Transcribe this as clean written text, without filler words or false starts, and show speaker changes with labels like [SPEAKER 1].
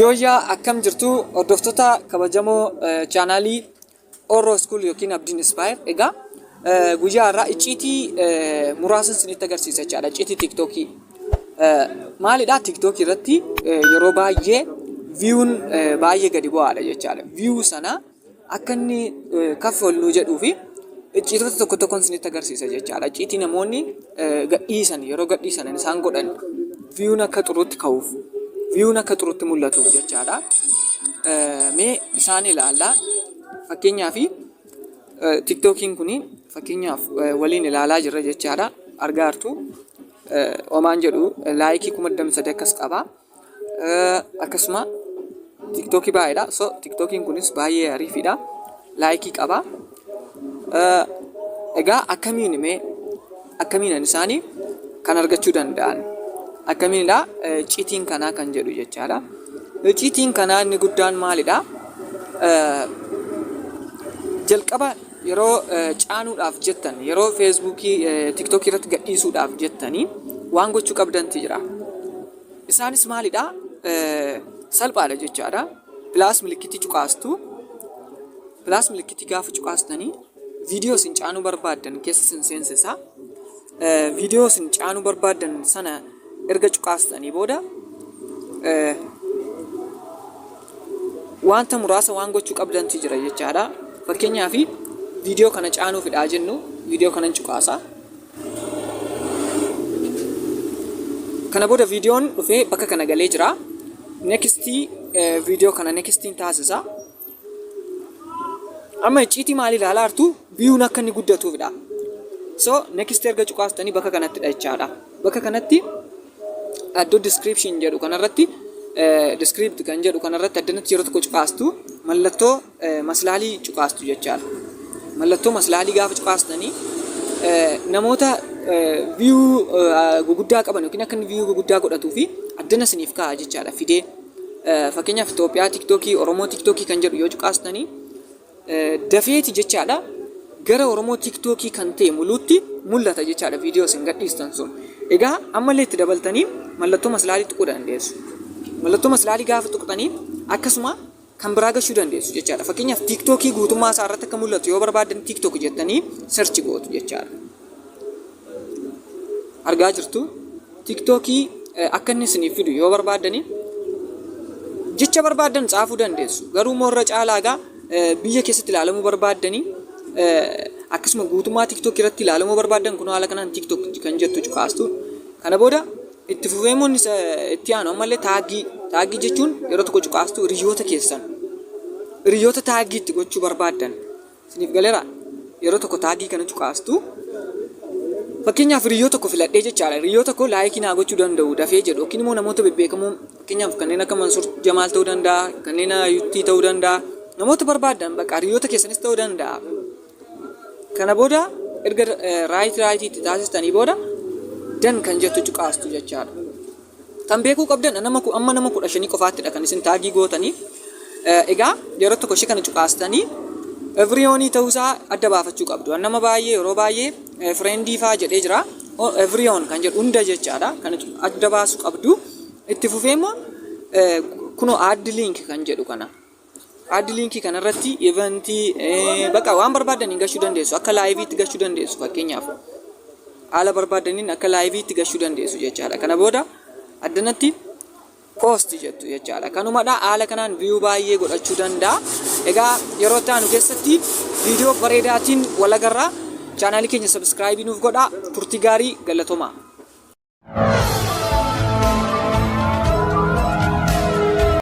[SPEAKER 1] Yooyyaa akkam jirtu hordoftoota kabajamoo chaanaalii Oro School yookiin Abdiin Inspire. Egaa guyyaa har'aa icciitii muraasa isinitti agarsiisa jechaadha. Icciitii TikTokii. Maalidha TikTokii irratti yeroo baay'ee viyuun baay'ee gadi bu'aadha jechaadha. Viyuu sana akka inni kaffi ol nuu jedhuu fi icciitota tokko tokkoon isinitti agarsiisa jechaadha. Icciitii namoonni gadhiisan yeroo gadhiisan isaan godhan viyuun akka xurutti ka'uuf viyuun akka xurutti mul'atuuf jechaadha. Mee isaan ilaalla. Fakkeenyaaf tiktookiin kun fakkeenyaaf waliin ilaalaa jirra jechaadha. Argaa jirtu omaan jedhu laayikii 23,000 akkas qaba. Akkasuma tiktookii baay'eedha. So tiktookiin kunis baay'ee ariifiidha. Laayikii qaba. Egaa akkamiin mee akkamiin isaanii kan argachuu danda'an akkamiinidha icciitiin kanaa kan jedhu jechaadha. Icciitiin kanaa inni guddaan maalidha? Jalqaba yeroo caanuudhaaf jettan yeroo feesbuukii tiktookii irratti gadhiisuudhaaf jettanii waan gochuu qabdanti jira. Isaanis maalidha? Salphaadha jechaadha. Pilaas milikkitii cuqaastu. Pilaas milikkitii gaafa cuqaastanii viidiyoo isin caanuu barbaaddan keessa isin seensisa. Viidiyoo isin caanuu barbaaddan sana erga cuqaastanii booda wanta muraasa waan gochuu qabdantu jira jechaadha. Fakkeenyaaf viidiyoo kana caanuufidha jennu viidiyoo kanan cuqaasa. Kana booda viidiyoon dhufee bakka kana galee jira. Nextii viidiyoo kana nextiin taasisa. Amma icciitii maal ilaalaa jirtu viyuun akka inni guddatuufidha. So next erga cuqaastanii bakka kanatti dha jechaadha. Bakka kanatti iddoo description jedhu kanarratti descript kan jedhu kanarratti addanatti yeroo tokko cuqaastu mallattoo maslaalii cuqaastu jechaadha. Mallattoo maslaalii gaafa cuqaastanii namoota viyuu guguddaa qaban yookiin akka inni viyuu guguddaa godhatuu fi addana isiniif kaa'a jechaadha fidee. Fakkeenyaaf Itoophiyaa tiktookii Oromoo tiktookii kan jedhu yoo cuqaastanii dafeeti jechaadha gara Oromoo tiktookii kan ta'e muluutti mul'ata jechaadha viidiyoo isin gadhiistan sun. Egaa ammallee itti dabaltanii mallattoo maslaalii tuquu dandeessu. Mallattoo maslaalii gaafa tuqxanii akkasuma kan biraa gashuu dandeessu jechaadha. Fakkeenyaaf tiiktookii guutummaa isaa irratti akka mul'atu yoo barbaaddan tiiktook jettanii search gootu jechaadha. Argaa jirtu tiiktookii akka inni isiniif fidu yoo barbaaddanii jecha barbaaddan caafuu dandeessu. Garuu immoo irra caalaa egaa biyya keessatti ilaalamuu barbaaddanii akkasuma guutummaa tiiktookii irratti ilaalamuu barbaaddan kun haala kanaan tiiktook kan jettu cuqaastu. Kana booda Itti fufee immoo inni itti aanu ammallee taagii. Taagii jechuun yeroo tokko cuqaastu hiriyoota keessan. Hiriyoota taagii itti gochuu barbaaddan. Isiniif galeera? Yeroo tokko taagii kana cuqaastu. Fakkeenyaaf hiriyyoo tokko filadhee jechaadha. Hiriyyoo tokko laayikii naa gochuu danda'u dafee jedhu yookiin immoo namoota bebbeekamoo fakkeenyaaf kanneen akka Mansuur Jamaal ta'uu danda'a, kanneen Ayuttii ta'uu danda'a. Namoota barbaaddan bakka hiriyoota keessanis ta'uu danda'a. Kana booda erga raayit raayitii itti taasistanii booda dan kan jettu cuqaastu jechaadha. Kan beekuu qabdan nama amma nama 15 qofaattidha kan isin taagii gootanii. Egaa yeroo tokko ishee kana cuqaastanii everyone ta'uusaa adda baafachuu qabdu. Nama baay'ee yeroo baay'ee friendii faa jedhee jira. Everyone kan jedhu hunda jechaadha. Kan adda baasuu qabdu. Itti fufee immoo kunoo add link kan jedhu kana. Add link kanarratti eventii bakka waan barbaadaniin gashuu dandeessu. Akka laayiviitti gashuu dandeessu fakkeenyaaf. Haala barbaadaniin akka laayiviitti gashuu dandeessu jechaadha. Kana booda addanatti post jettu jechaadha. Kanumadha haala kanaan view baay'ee godhachuu danda'a. Egaa yeroo itti aanu keessatti viidiyoo bareedaatiin wal agarra. Chaanaalii keenya subscribe nuuf godhaa. Turtii gaarii galatoomaa.